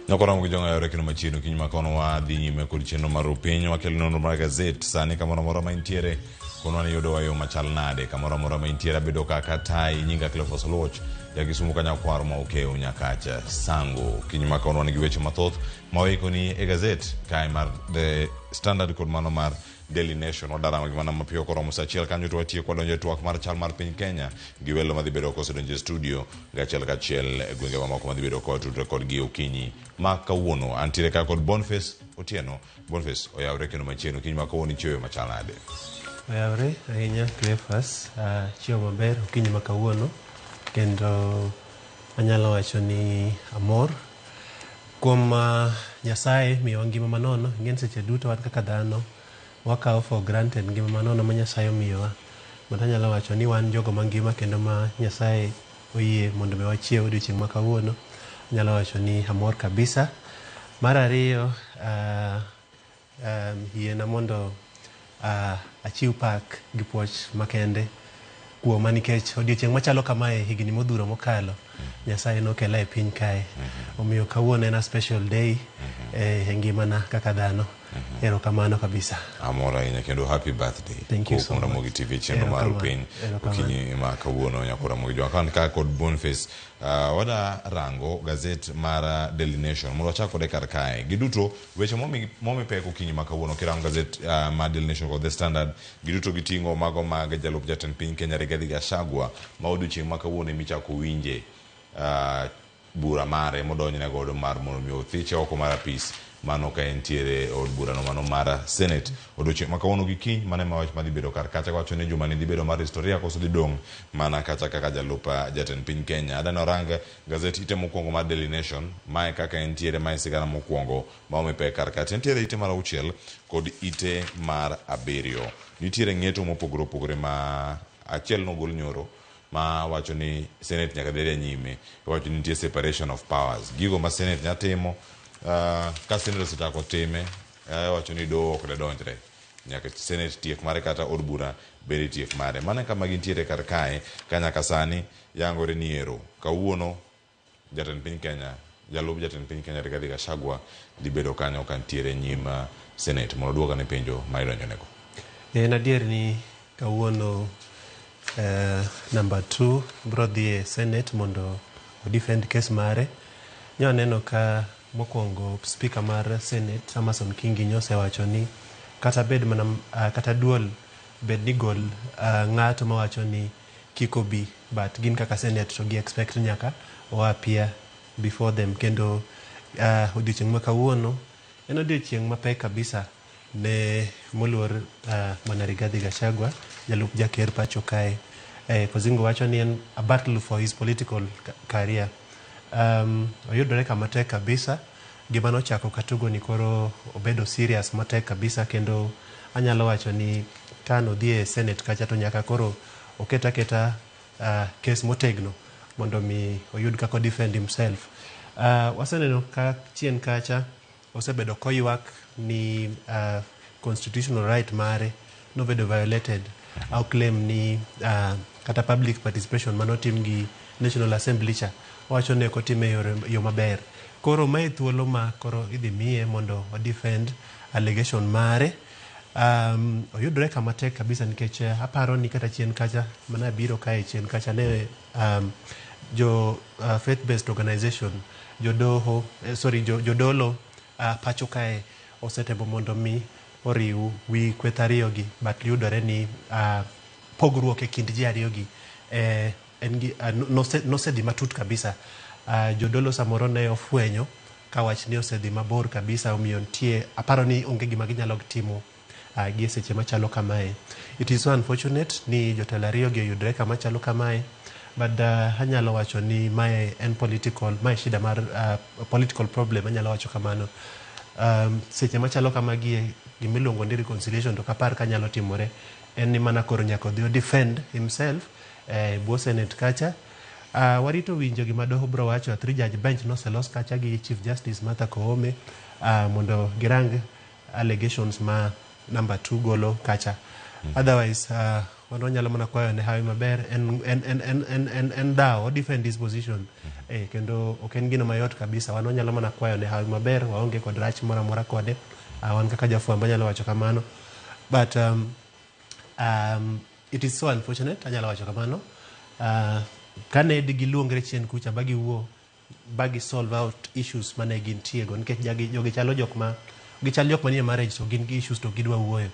Nyokorango gi jong'ayore kendo machiegni okinyi ma kono wadhi nyime kod chenro mar rupiny wakelo nonro mar gazet sani kamoro amora ma intiere konwa ni yudowa yo machal nade kamoro amora ma intiere abedo kaka tai nyinga Cleophas Oluoch ja Kisumu kanyakwar ma okew Nyakacha Sango okinyi ma kono wan gi weche mathoth ma waikoni e gazet kae mar The Standard kod mano mar Daily Nation wadarango gi mana mapiyo koromo saa achiel kanyo to watieko wadonjo e twak mar chal mar piny Kenya gi welo madhi bedo kosedonjo e studio gachiel kachiel e gwenge mamoko madhi bedo kotudre kodgi okinyi ma kawuono. Antiere ka kod Boniface Otieno. Boniface oyawre kendo machiegni okinyi ma kawuono ichiewo machal nade? Oyawre ahinya Cleophas, achiewo maber okinyi ma kawuono kendo anyalo wacho ni amor kuom Nyasaye miyowa ngima manono. Ing'eni seche duto wan kaka dhano wakawo for granted ngima manono ma Nyasaye omiyowa. But anyalo wacho ni wan jogo mangima kendo ma Nyasaye oyie mondo mi wachiew odiochieng' ma kawuono. Anyalo wacho ni amor kabisa. Mar ariyo, yiena mondo achiw pak gi puoch makende kuoma nikech odiochieng' machalo kamae higni modhuro mokalo Nyasaye nokela e piny kae. Omiyo kawuono en a special day e ngimana kaka dhano. Erokamano kabisa. Amor ahinya kendo happy birthday. Thank you so Kuom much. Ramogi TV chenro mar Erokamano. piny Erokamano. okinyi ma kawuono nyako Ramogi Jwang'. Kan ka kod Boniface wada rango gazet mar Daily Nation mondo wachak kode kar kae. Giduto weche momi pek okinyi ma kawuono kirango gazet mar Daily Nation kod The Standard giduto giting'o mago mag jalup jatend piny Kenya Rigathi Gachagua ma odiochieng' ma kawuono emichako winje bura mare modonjne godo mar mondo mi othiche oko mar apis mano ka entiere e od burano mano mar Senate. Odiochieng' ma kawuono gi kiny mano ema wach madhi bedo kar kacha wacho ni juma ni dhi bedo mar historia koso dhi dong' mana kacha kaka jalup jatend piny Kenya. Adani orang gazet ite mokwongo mar Daily Nation mae kaka entiere mae sigana mokwongo ma omi pek kar kacha. Entiere ite mar 6 kod ite mar 7. Nitiere ng'eto mopogore opogore ma achiel nogol nyoro ma wacho ni Senate nyaka dhi nyime. Iwacho ni nitie separation of powers. Gigo ma Senate nya timo ka Senate osechako time iwacho ni doho ok dedonjre. Nyaka Senate tiek mare kata od bura bende tiek mare. Mano e kama gintiere kar kae ka nyaka sani yangore ni ero kawuono jatend piny Kenya jalup jatend piny Kenya Rigathi Gachagua dhi bedo kanyo kantiere nyim Senate mondo oduok ane penjo ma idonjonego. En adier ni kawuono number 2 bro dhi e Senate mondo o defend case mare. Nyo aneno ka mokwongo speaker mar Senate Amason Kingi nyosewacho ni kata bed mana kata duol bed ni gol ng'ato mawacho ni kik obi but gin kaka Senate to gi expect nyaka o appear before them kendo odiochieng' ma kawuono en odiochieng' mapek kabisa ne moluor Bwana Rigathi Gachagua jalup jaker pacho kae. Kozingo wacho ni en a battle for his political career. Oyudore kama tek kabisa. Gima nochako katugo ni koro obedo serious matek kabisa kendo anyalo wacho ni ka nodhi e Senate kacha to nyaka koro oket aketa case motegno mondo mi oyud kaka o defend himself. Waseneno ka chien kacha osebedo koywak ni constitutional right mare nobedo violated. Au claim ni kata public participation manotim gi National Assembly cha owacho ni ok otime yo maber. Koro mae thuolo ma koro idhi miye mondo o defend allegation mare. Oyudore kama tek kabisa nikech aparo ni kata chien kacha mana biro kae chien kacha ne jo faith based organization jodoho sorry jodolo pacho kae osetemo mondo mi oriw wi kweth ariyo gi but yudore ni pogruok e kind ji ariyo gi en gi nosedhi matut kabisa. Jodolo samoro ne ofwenyo ka wach ni osedhi mabor kabisa omiyo nitie aparo ni onge gima ginyalo timo gi e seche machalo kamae. It is so unfortunate ni jotelo ariyo gi oyudre kama chalo kamae but anyalo wacho ni mae en political mae shida mar political problem anyalo wacho kamano. Seche machalo kamagi gimiluongo ni reconciliation to kapar ka nyalo timore en ni mana koro nyaka odhi o defend himself e bwo Senate kacha. Warito winjo gima doho bro wacho. A three judge bench noselos kacha gi Chief Justice Martha Koome mondo girang allegations ma number 2 golo kacha. Otherwise Wan wanyalo mana kwayo ne hawi maber. En, en, en, en, en, en, en dhawo, o defend his position. Kendo ok en gino mayot kabisa. Wan wanyalo mana kwayo ne hawi maber, waonge kod rach moro amora kode. Wan kaka jafwambo anyalo wacho kamano. But it is so unfortunate, anyalo wacho kamano. Kane giluongre chien kucha ba giwuo ba gi solve out issues mane gintie go, nikech jagi, jogi chalo jok ma gichal jok manie marriage to gin gi issues to gidwa wuoyo.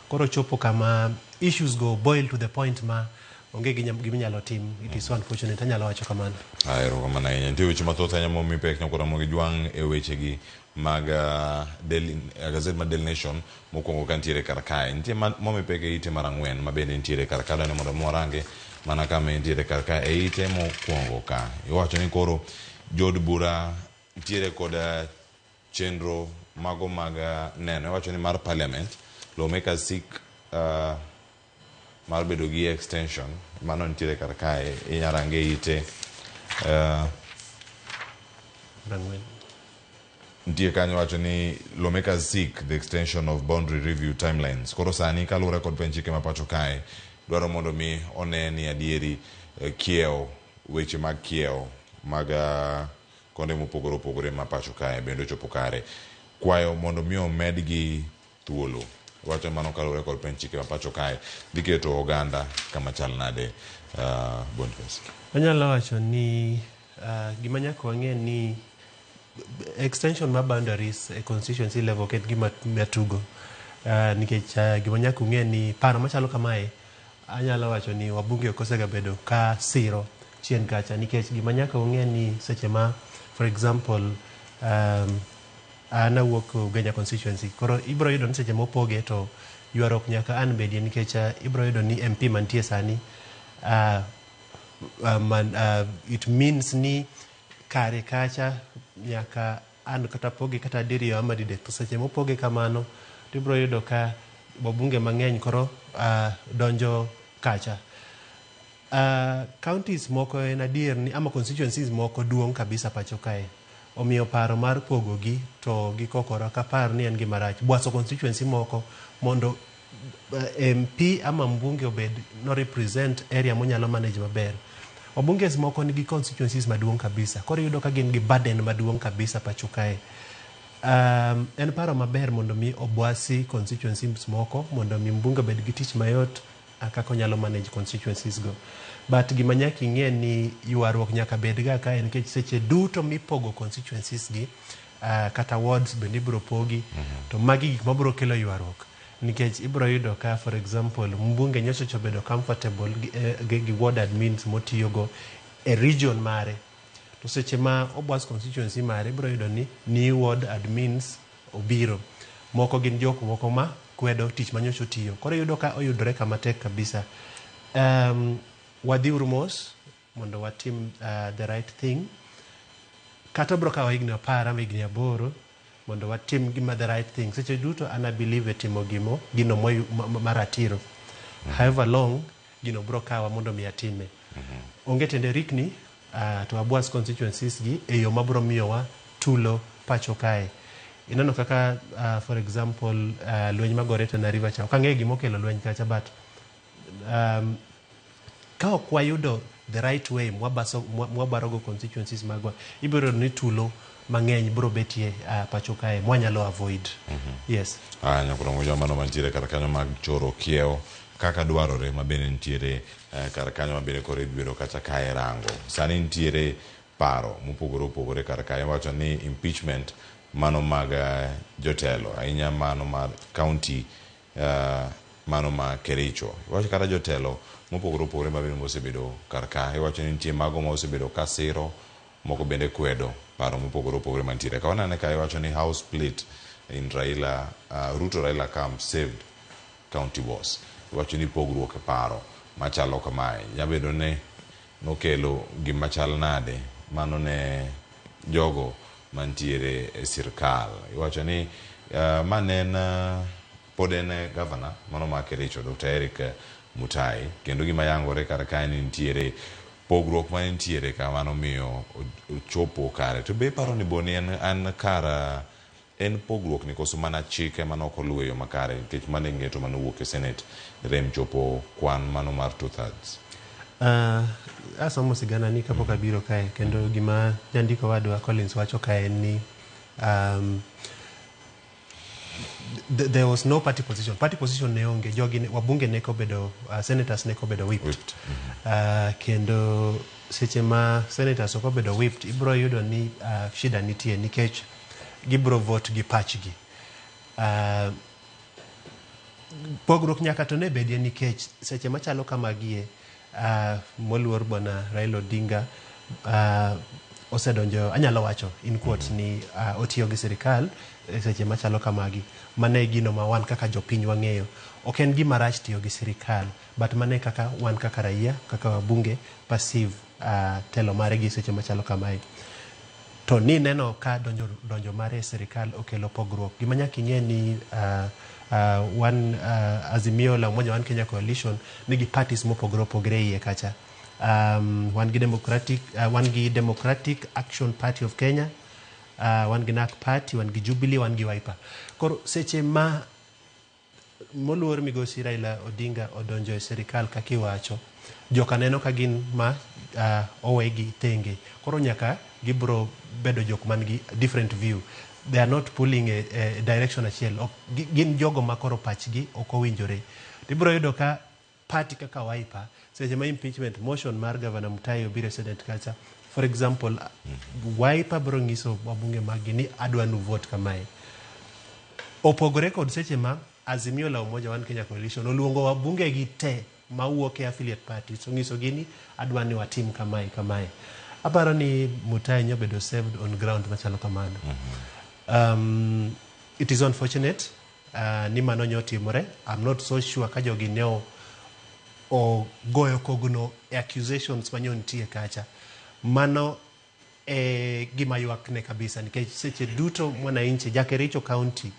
Koro chopo kama issues go boil to the point ma onge gima inyalo tim. It is so unfortunate, anyalo wacho kamano. Erokamano ahinya. Nitie weche mathoth ahinya momi pek nyakora Ramogi Jwang' e wechegi mag gazet mar Daily Nation mokwongo ka nitiere kar kae. Nitie momi pek e ite mar 4 ma bende nitiere kar ka. Adwani mondo mi warange mana kama entiere kar ka e ite mokwongo ka. Iwacho ni koro jood bura nitiere kod chenro mago mag neno. Iwacho ni mar parliament, lawmakers seek mar bedo gi extension. Mano nitiere kar kae. Inyarange e ite 4. Nitie kanyo wacho ni lawmakers seek the extension of boundary review timelines. Koro sani kaluwore kod penj chike ma pacho kae, dwaro mondo mi one ni adieri kiewo weche mag kiewo mag konde mopogore opogore ma pacho kae bende ochopo kare. Kwayo mondo mi omedgi thuolo. Wacho mano kaluwore kod penj chike ma pacho kae dhi keto oganda kama chal nade, Boniface? Anyalo wacho ni gima nyaka wang'e ni extension mar boundaries e constituency level ok en gima matugo, nikech gima nyaka ung'e ni paro machalo kamae anyalo wacho ni wabunge ok osega bedo ka siro chien kacha, nikech gima nyaka ung'e ni seche ma, for example, an awuok Ugenya constituency, koro ibiro yudo ni seche mopoge to ywaruok nyaka an bedie, nikech ibiro yudo ni MP mantie sani man, it means ni kare kacha nyaka an kata poge kata diriyo ama didek. To seche mopoge kamano to ibiro yudo ka wabunge mang'eny koro donjo kacha. Counties moko en adier ni ama constituencies moko duong' kabisa pacho kae, omiyo paro mar pogogi to gi kokoro ok apar ni en gima rach. Bwaso constituency moko mondo MP ama mbunge obed no represent area monyalo manage maber. Wabunge moko nigi constituencies maduong' kabisa, koro iyudo ka gin gi burden maduong' kabisa pacho kae. En paro maber mondo mi obwasi constituencies moko mondo mi mbunge obed gi tich mayot kaka onyalo manage constituencies go. But gima nyaka ing'e ni ywaruok nyaka bed ga kae, nikech seche duto mipogo constituencies gi kata wards bende ibiro pogi, to magi gik mabiro kelo ywaruok, nikech ibiro yudo ka, for example, mbunge nyocha obedo comfortable gi ward admins motiyogo e region mare, to seche ma obwas constituency mare ibiro yudo ni new ward admins obiro, moko gin jok moko ma kwedo tich manyocha otiyo. Koro iyudo ka oyudore kama tek kabisa. Wadhiuru mos mondo watim the right thing. Kata biro kawo higni 10 ama higni 8 mondo watim gima the right thing. Seche duto an I believe e timo gino maratiro. However long gino biro kawa mondo mi atime. Onge tiende rikni to abwas constituencies gi e yo mabiro miyowa tulo pacho kae. Ineno kaka for example, lweny magore Tana River cha. Ok ang'eyo gima okelo lweny kacha, but ka ok wayudo the right way mwabarogo constituencies magwa, ibiro yudo ni tulo mang'eny biro betie pacho kae mwanyalo avoid. Yes. Aya, nyakorongo mano mantiere kar kanyo mag choro kiewo kaka dwarore ma bende nitiere kar kanyo ma bende koro idhi kacha kae rango. Sani nitiere paro mopogore opogore kar kae. Iwacho ni impeachment mano mag jotelo ahinya mano mar county mano ma Kericho. Iwacho kata jotelo mopogore opogore ma bende mosebedo kar ka. Iwacho ni nitie mago ma osebedo ka siro, moko bende kwedo paro mopogore opogore mantiere. Ka wanene ka iwacho ni house split in Raila, Ruto Raila camp saved county boss. Iwacho ni pogruok e paro machalo kamae nyabedo ni nokelo gima chal nade mano ne jogo mantiere e sirkal. Iwacho ni ma ne en pod en gavana mano ma Kericho, Dr. Eric Mutai, kendo gima yangore kar kae ni nitiere pogruok ma nitiere ka mano miyo ochopo kare. To be iparo ni boni en kar En pogruok ni koso mana chike mane ok oluw e yo makare nikech mano e ng'eto mane owuok e Senate rem chopo kwan mano mar 2/3. Asomo sigana ni kapok abiro kae kendo gima jandiko wadwa Collins wacho kae en ni there was no party position. Party position ne onge, jogi wabunge ne kobedo, senators ne kobedo whipped. Whipped. Kendo seche ma senators ok obedo whipped, ibro yudo ni shida nitie nikech gibro vote gi pachgi. Pogruok nyaka to ne bedie nikech seche machalo kamagie, moluor bwana Raila Odinga osedonjo, anyalo wacho in quotes ni otiyo gi sirikal e seche machalo kamagi. Mano e gino ma wan kaka jopiny wang'eyo. Ok en gima rach tiyo gi sirikal, but mano e kaka wan kaka raia, kaka wabunge perceive telo mare gi seche machalo kamae. To ni neno ka donjo mare e sirikal okelo pogruok. Gima nyaka ing'e ni wan Azimio la Umoja One Kenya Coalition nigi parties mopogore opogore iye kacha. Wan gi Democratic Action Party of Kenya, wan gi NARC Party, wan gi Jubilee, wan gi Wiper. Koro seche ma moluor migosi Raila Odinga odonjo e sirikal kaka iwacho, joka neno ka gin ma owegi tenge. Koro nyaka gibro bedo jok man gi different view. They are not pulling a direction achiel. Ok, gin jogo ma koro pachgi ok owinjore. Ibro yudo ka party kaka Wiper, seche ma impeachment motion mar Governor Mutai obiro e Senate kacha, for example, Wiper bro nyiso wabunge maggi ni adwa nu vote kamae. Opogore kod seche ma Azimio la Umoja One Kenya Coalition oluongo wabunge gi te mawuok e affiliate parties onyiso gi ni adwa ni watim kamae kamae. Aparo ni Mutai nyobedo saved on ground machalo kamano. It is unfortunate ni mano nyotimore. I'm not so sure ka jogi ne ogoyo kogno e accusations manyo nitie kacha. Mano e gima ywak ne kabisa nikech seche duto mwananchi ja Kericho County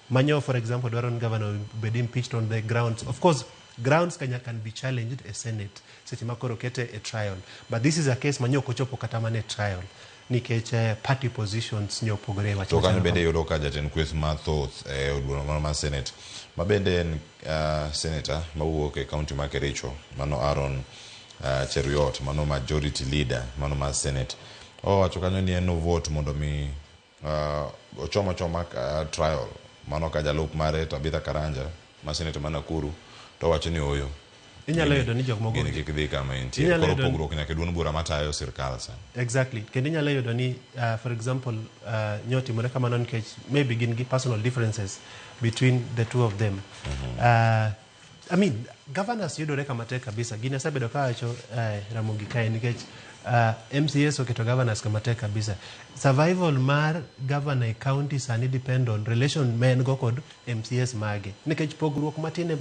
manyo, for example, dwaro ni governor obed impeached on the grounds, of course grounds kanya can be challenged e Senate seche ma koro kete e trial, but this is a case manyo ok ochopo kata mana e trial nikech party positions nyo opogore e wach To kanyo machalo bende kama. Yudo ka jatend kweth mathoth e od bura mano mar Senate ma bende en senator mawuok e county ma Kericho mano Aaron Cheruiyot, mano majority leader mano mar Senate, owacho kanyo ni en no vote mondo mi ochom achoma trial mano ka jalup mare Tabitha Karanja ma senator ma Nakuru to owacho ni ooyo. Inyalo yudo ni jok moko gini kik dhi kama entie. Inyalo Koro yudo pogruok nyaka e duond bura matayo sirkal sani. Exactly. Kendo inyalo yudo ni, for example, nyotimore kamano nikech maybe gin gi personal differences between the two of them. I mean, governors yudore kama tek kabisa. Gini asebedo kawacho Ramogi kae nikech MCAs oketo governors kama tek kabisa. Survival mar governor e county sani depend on relation ma en go kod MCAs mage. Nikech pogruok matin,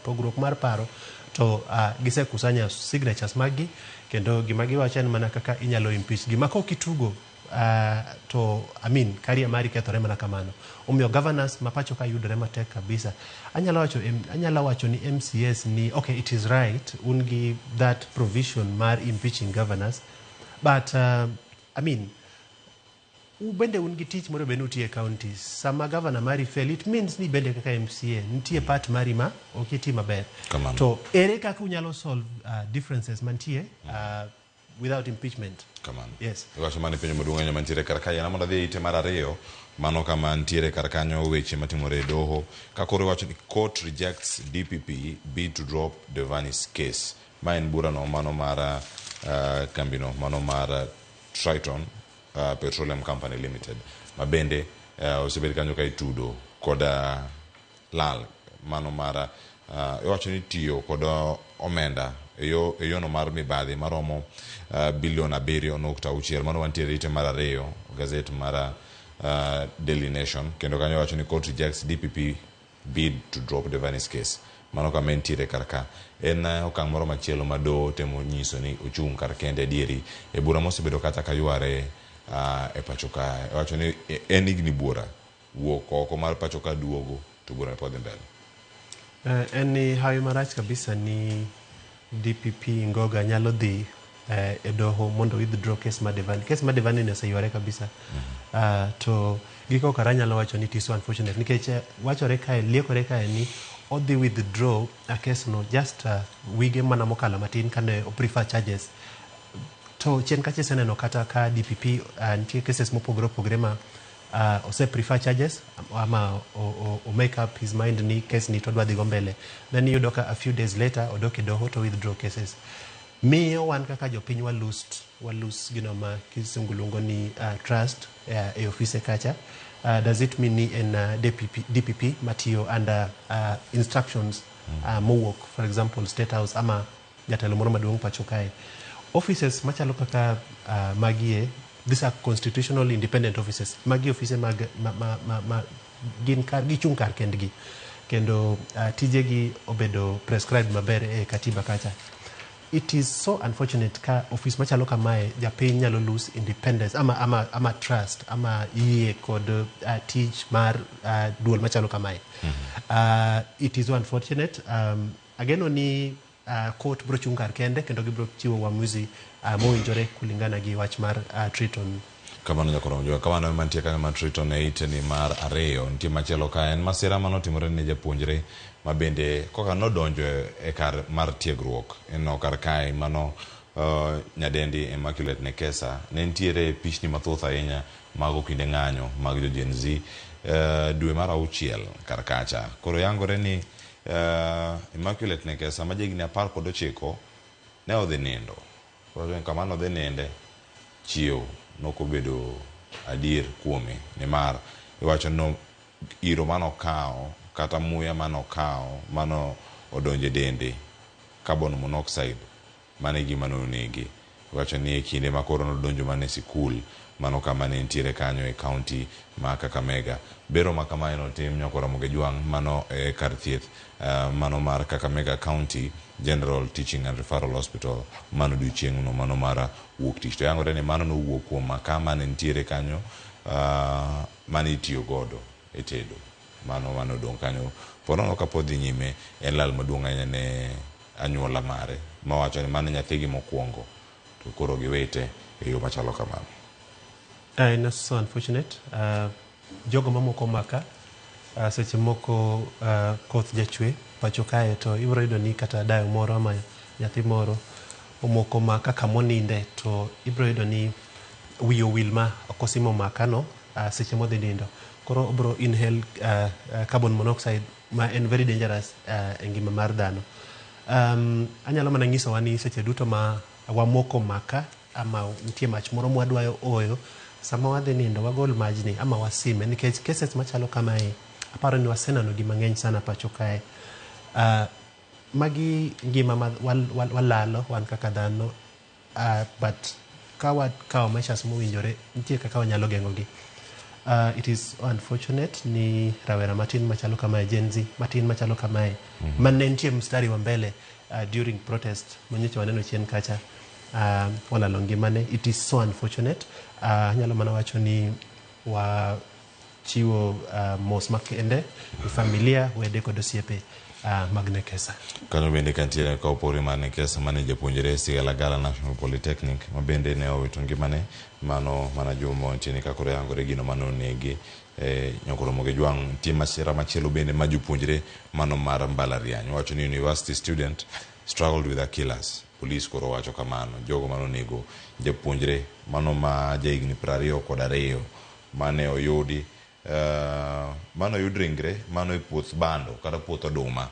pogruok mar paro to gisekusanya signatures maggi kendo gima giwacho en mana kaka inyalo impeach gi. Ma kok itugo to, I mean, career mari kethore mana kamano. Omiyo governors ma pacho ka yudore matek kabisa. Anyalo wacho ni MCAs ni okay, it is right un gi that provision mar impeaching governors, but I mean, bende un gi tich moro bende utiyo e counties. Sama governor mari fail, it means ni bende kaka MCA nitie part mari ma ok iti maber. Kamano. To ere kaka unyalo solve differences mantie without impeachment? Kamano. Yes. Iwacho mano e penjo maduong' ahinya mantiere kar kae. An mondo adhi e ite mar ariyo, mano kama ntiere kar kanyo weche matimore e doho. Ka koro iwacho ni court rejects DPP bid to drop Devani's case. Ma en burano mano mar kambino mano mar Triton Petroleum Company Limited ma bende osebed kanyo ka itudo kod lal mano mar iwacho ni tiyo kod omenda e yono mar mibadhi maromo bilion 7.6. Mano wantiere ite mar ariyo gazet mar Daily Nation kendo kanyo wacho ni court rejects DPP bid to drop Devani's case. Mano kama entiere kar ka en okang' moro machielo ma doho temo nyiso ni ochung' kar kende adieri e bura mosebedo kata ka yware e pacho ka. Iwacho ni en higni buora wuok oko mar pacho ka duogo to bura pod dhi mbele. En ni hawi marach kabisa ni DPP Ngoga nyalo dhi e doho mondo withdraw case mar Devani. Case mar Devani ni oseyware kabisa. To giko kara anyalo wacho ni it is so unfortunate nikech wachore kae, liekore kae ni odhi withdraw a case no just wige mana mokalo matin kane o prefer charges. To chien kacha iseneno kata ka DPP nitie cases mopogore opogore ma ose prefer charges ama o make up his mind ni case ni to odwa dhi go mbele. Then iyudo ka a few days later odok e doho to withdraw cases. Miyo wan kaka jopiny wa lose gino ma kisungu luongo ni trust e ofise kacha. Does it mean ni en DPP matiyo under instructions mowuok, for example, State House ama jatelo moro maduong' pacho kae? Offices machalo kaka magie, these are constitutional independent offices. Magi ofise mag ma gin kar gichung' kar kendgi kendo tijegi obedo prescribed maber e katiba kacha. It is so unfortunate ka office machalo kamae japiny nyalo lose independence ama trust ama yie kod tich mar duol machalo kamae. It is so unfortunate. Ageno ni court bro chung' kar kende kendo gibro chiwo uamuzi mowinjore kulingana gi wach mar Triton. Kamano nyakoro mjua kamano mantie kanyo mar Triton e iteni mar ariyo. Nitie machielo ka en masira manotimore ne japuonjre ma bende koka nodonjo e kar mar tiegruok eno kar kae mano nyadendi Immaculate Nekesa. Ne nitiere pichni mathoth ahinya mago kinde ng'anyo mag jo Gen Z dwe mar auchiel kar kacha. Koro yangore ni Immaculate Nekesa ma jahigni 19 ne odhi nindo. Koro kama nodhi ninde chiew nokobedo adier kuome, nimar iwacho no iro manokawo kata muya manokawo mano odonjo e dende, carbon monoxide, mano e gima nonege. Iwacho ni e kinde ma koro nodonjo mana e sikul mano kama ne nitiere kanyo e kaunti ma Kakamega. Bero ma kamae notim nyaka Ramogi Jwang' mano e kar thieth mano mar Kakamega County General Teaching and Referral Hospital mano odiochieng'no mano mar wuok tich. To yangore ni mano nowuok kuom makaa mane nitiere kanyo mane itiyo godo e tedo mano mane odong' kanyo. Ponono kapod dhi nyime en lal maduong' ahinya ne anyuola mare mawacho ni mano nyathigi mokwongo to koro giwite e yo machalo kamano. En so unfortunate. Jogo mamoko maka seche moko koth jachwe pacho kae to ibiro yudo ni kata dayo moro ama nyathi moro omoko maka kamoninde to ibiro yudo ni wiye owil ma ok osimo maka no seche modhi nindo. Koro obiro inhale carbon monoxide ma en very dangerous e ngima mar dhano. Anyalo mana nyisowa ni seche duto ma wamoko maka ama nitie mach moro mwadwa oyo, sama wadhi nindo wagol majni ama wasime, nikech cases machalo kamae aparo ni waseneno gi mang'eny sana pacho kae. Magi ngima ma walalo wan kaka dhano, but ka wakawo measures mowinjore, nitie kaka wanyalo geng'ogi. It is unfortunate ni rawera matin machalo kamae, Gen Z matin machalo kamae mane nitie mstari wa mbele during protest manyocha waneno chien kacha olalo ngimane. It is so unfortunate. Anyalo mana wacho ni wachiwo mos makende ne familia, wede kod osiepe mag Nekesa. Kanyo bende kantiere ka opogore mar Nekesa mane japuonjre Sigalagala National Polytechnic ma bende ne owito ngimane mano mana juma mantiere ka koro yangore gino mane onege e Nyakoromogi Jwang'. Nitie masira machielo bende ma jopuonjre mano mar mbalariany wacho ni university student struggled with killers. Police koro wacho kamano jogo mane onego japuonjre mano ma jahigni 22 mane oyudi mane oyud ringre mano e puoth bando kata puoth oduma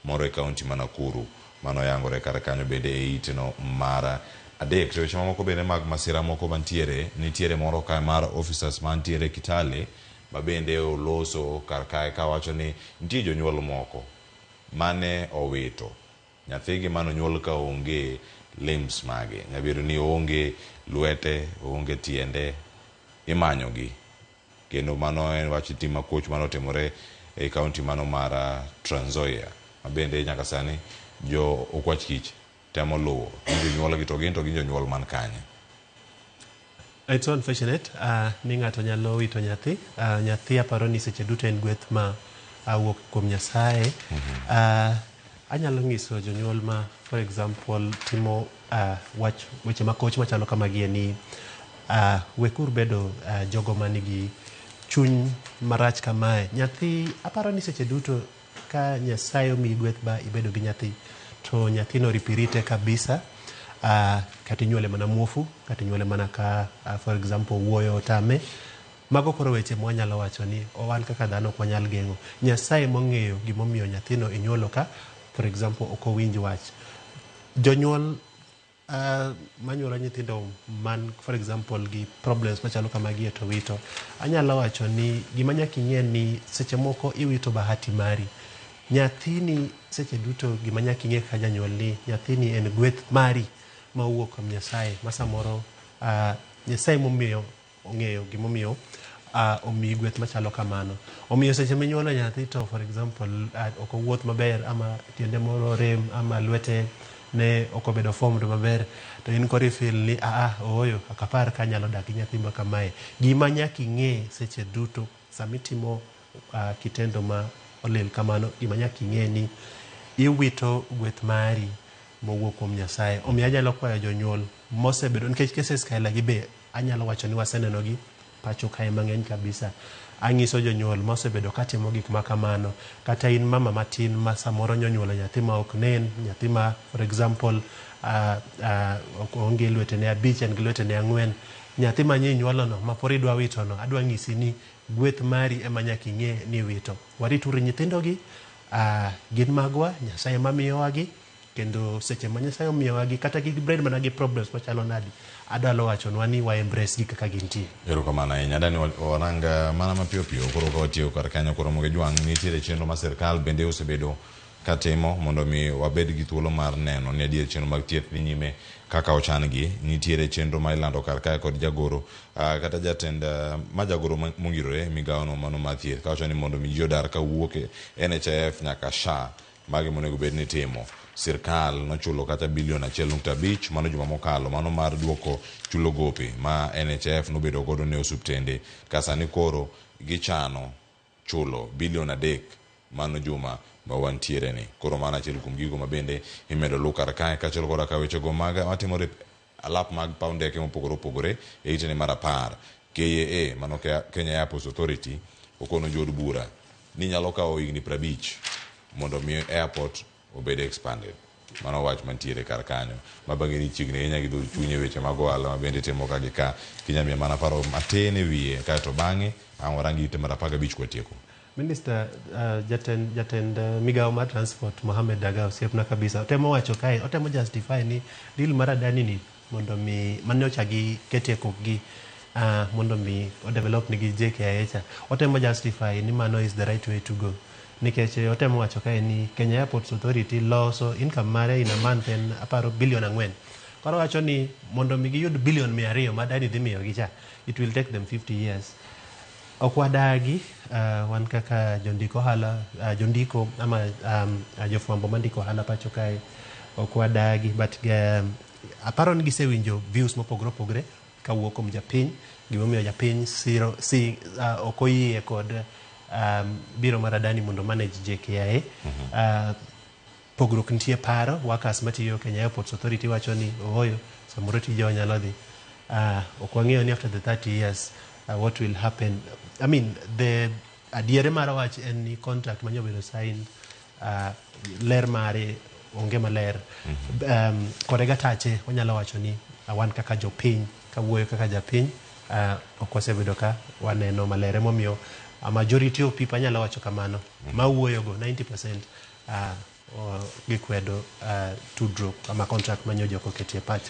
moro e kaunti ma Nakuru. Mano yangore kar kanyo bende e itno mar adek. To weche mamoko bende mag masira moko mantiere, nitiere moro ka mar officers mantiere Kitale ma bende oloso kar kae kawacho ni nitie jonyuol moko mane owito nyathigi mane onyuol ka onge limbs mage, nyabedo ni oonge lwete, oonge tiende, imanyogi. Kendo mano en wach tim makoch mane otimore e kaunti mano mar Trans Nzoia ma bende nyaka sani jo okwach kich temo luwo ni jonyuolgi to gin jonyuol man kanye. It's so unfortunate ni ng'ato nyalo wito nyathi. Nyathi aparo ni seche duto en gweth ma wuok kuom Nyasaye. Anyalo nyiso jonyuol ma, for example, timo wach weche makoch machalo kamagi ni wekur bedo jogo manigi chuny marach kamae. Nyathi, aparo ni seche duto ka Nyasaye omiyi gweth ba ibedo gi nyathi, to nyathino ripirite kabisa. Kata inyuole mana muofu, kata inyuole mana ka, for example, wuoyo otame. Mago koro weche mwanyalo wacho ni wan kaka dhano ok wanyal geng'o. Nyasaye mong'eyo gimomiyo nyathino inyuolo ka, for example, ok owinj wach. Jonyuol manyuolo nyithindo man, for example, gi problems machalo kamagi to wito. Anyalo wacho ni gima nyaka ing'e ni seche moko iwito bahati mari. Nyathini seche duto gima nyaka ing'e kaka janyuol ni nyathini en gweth mari ma owuok kuom Nyasaye ma samoro Nyasaye momiyo ong'eyo gimomiyo omiyi gweth machalo kamano. Omiyo seche minyuolo nyathi to, for example, ok owuoth maber ama tiende moro orem ama lwete ne ok obedo formed maber, to in koro i feel ni aa ooyo, ok apar ka anyalo dak gi nyathi ma kamae. Gima nyaka ing'e seche duto samitimo kitendo ma olil kamano, gima nyaka ing'e ni iwito gweth mari mowuok kuom Nyasaye. Omiyo anyalo kwayo jonyuol mosebedo, nikech cases kaila gi be anyalo wacho ni waseneno gi pacho kae mang'eny kabisa. Ang'iso jonyuol mosebedo katimo gik ma kamano, kata in mama matin ma samoro nyonyuolo nyathi ma ok nen, nyathi ma, for example, onge lwetene 5, en gi lwetene 4, nyathi ma nyinyuolo no ma pod idwa wito no, adwa ng'isi ni gweth mari ema nyaka ing'e ni wito. Warituru nyithindo gi, gin magwa, Nyasaye mamiyowa gi, kendo seche ma Nyasaye omiyowa gi, kata gibed mana gi problems machalo nadi, adwaro wachonwa ni wa embrace gi kaka gintie. Erokamano ahinya. Adani warang mana mapiyo piyo koro ka watieko kar kanyo koro mondo jwang' nitiere chenro ma sirkal bende osebedo katimo mondo mi wabed gi thuolo mar neno ni adier chenro mag thieth dhi nyime kaka ochan gi. Nitiere chenro ma ilando kar kae kod jagoro kata jatend ma jagoro mongirore e migawo no mano mar thieth kawacho ni mondo mi ji odar kawuok e NHIF nyaka SHA, magi monego bed ni timo. Sirkal nochulo kata bilion 1.5 mano juma mokalo, mano mar duoko chulo gope ma NHIF nobedo godo ne osuptende. Ka sani koro gichano chulo bilion 3 mano juma ma wantiere ni. Koro mano achiel kuom gigo ma bende imedo lu kar kae kaachiel koda ka wechego mag matimore alap mag paw ndeke mopogore opogore e itene mar 10. KAA mano Kenya Airports Authority okono jood bura ni nyalo kawo higni 50 mondo mi airport obed expanded. Mano wach mantiere kar kanyo. Ma bang'e ni chiegni ahinya gi dho chuny e weche mag ohala ma bende timo ka gi ka. Kinya miya mana paro matin e wiye kaeto bang'e ang' warang ite mar 15 kwatieko. Minister, jatend migawo mar transport Mohamed Daga osiepna kabisa otemo wacho kae, otemo justify ni deal mar Adani ni mondo mi mane gi ketie kokgi mondo mi o develop nigi JKIA cha, otemo justify ni mano is the right way to go, nikech otemo wacho kae ni Kenya Airports Authority loso income mare in a month en aparo bilion 4. Koro wacho ni mondo mi giyud bilion 200 ma Adani dhi miyogi cha, it will take them 50 years. Ok wadagi, wan kaka jondik ohala, jondiko ama jofwambo mandiko ohala pacho kae, ok wadagi, but aparo ni gisewinjo views mopogore opogore kawuok kuom japiny, gimomiyo japiny siro si, ok oyie kod biro mar Adani mondo manage JKIA. Pogruok nitie paro, workers matiyo Kenya Airports Authority wacho ni ooyo, samoro tije nyalo dhi. Ok wang'eyo ni after the 30 years what will happen. I mean, the adiere mar wach en ni contract manyo bedo signed, ler mare onge maler. Kore gatache wanyalo wacho ni wan kaka jopiny, kawuoyo kaka japiny, ok wasebedo ka waneno maler. Emomiyo a majority of people, anyalo wacho kamano, mawuoyogo 90% gikwedo tudruok ama contract manyo jok oketie pach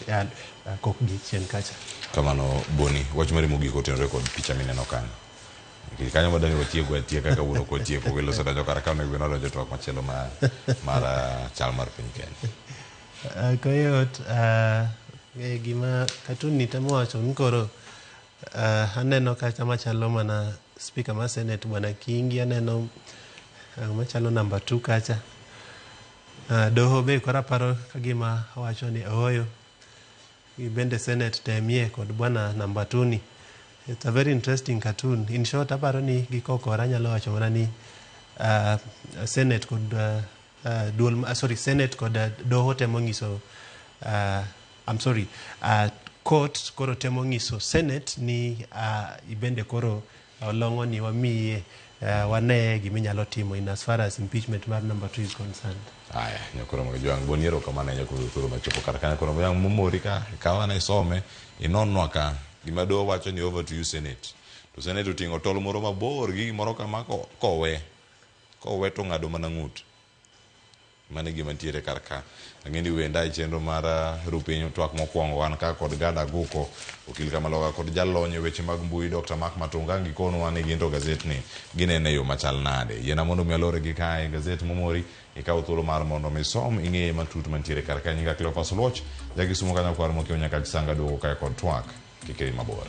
kokgi chien kacha. Kamano Boni, wach mari mogik otenore kod picha mineno kanyo. Nikech kanyo wadani watieko atieka kawuono ok watieko welo osedonjo kar ka onego bed ni wadonjo e twak machielo ma mar chal mar piny Kenya. Koyot, gima cartoon ni temo wacho ni koro aneno kacha machalo mana speaker mar Senate Bwana Kingi, aneno machalo number 2 kacha. Doho be koro aparo kagima owacho ni ooyo, bende Senate temie kod bwana number 2 ni. It's a very interesting cartoon. In short, aparo ni gikokora anyalo wacho mana ni Senate kod duol, sorry, Senate kod doho temo nyiso, I'm sorry, court koro temo nyiso Senate ni ibende koro olong'o ni wamiye wane giminyalo timo in as far as impeachment mar number 2 is concerned. Aya, nyakoro mag jwang' boni erokamano ahinya kuom thuolo machopo kar ka. Nyakoro mag jwang' momori ka ikaw ane isome inonnwa ka gima doho wacho ni over to you Senate. To Senate oting'o tol moro mabor gi gimoro kama kowe. Kowe to ng'ado mana ng'ut. Mano e gima ntiere kar ka. Ang'e ni wenda e chenro mar Rupiny twak mokwongo wan ka kod Gada Aguko, okil Kamaloka kod jalony e weche mag mbui Dr. Mark Matunga ang' gikonwa ni gin to gazetni ginene e yo machal nade. Yiena mondo mi alore gi kae gazet momori ikaw thuolo mar mondo mi isom ing'eye matut mantiere kar ka. Nyinga Cleophas Oluoch, ja Kisumo kanyo kwar mokiewo nyaka Chisanga duogo kae kod twak. Kik idhi mabor.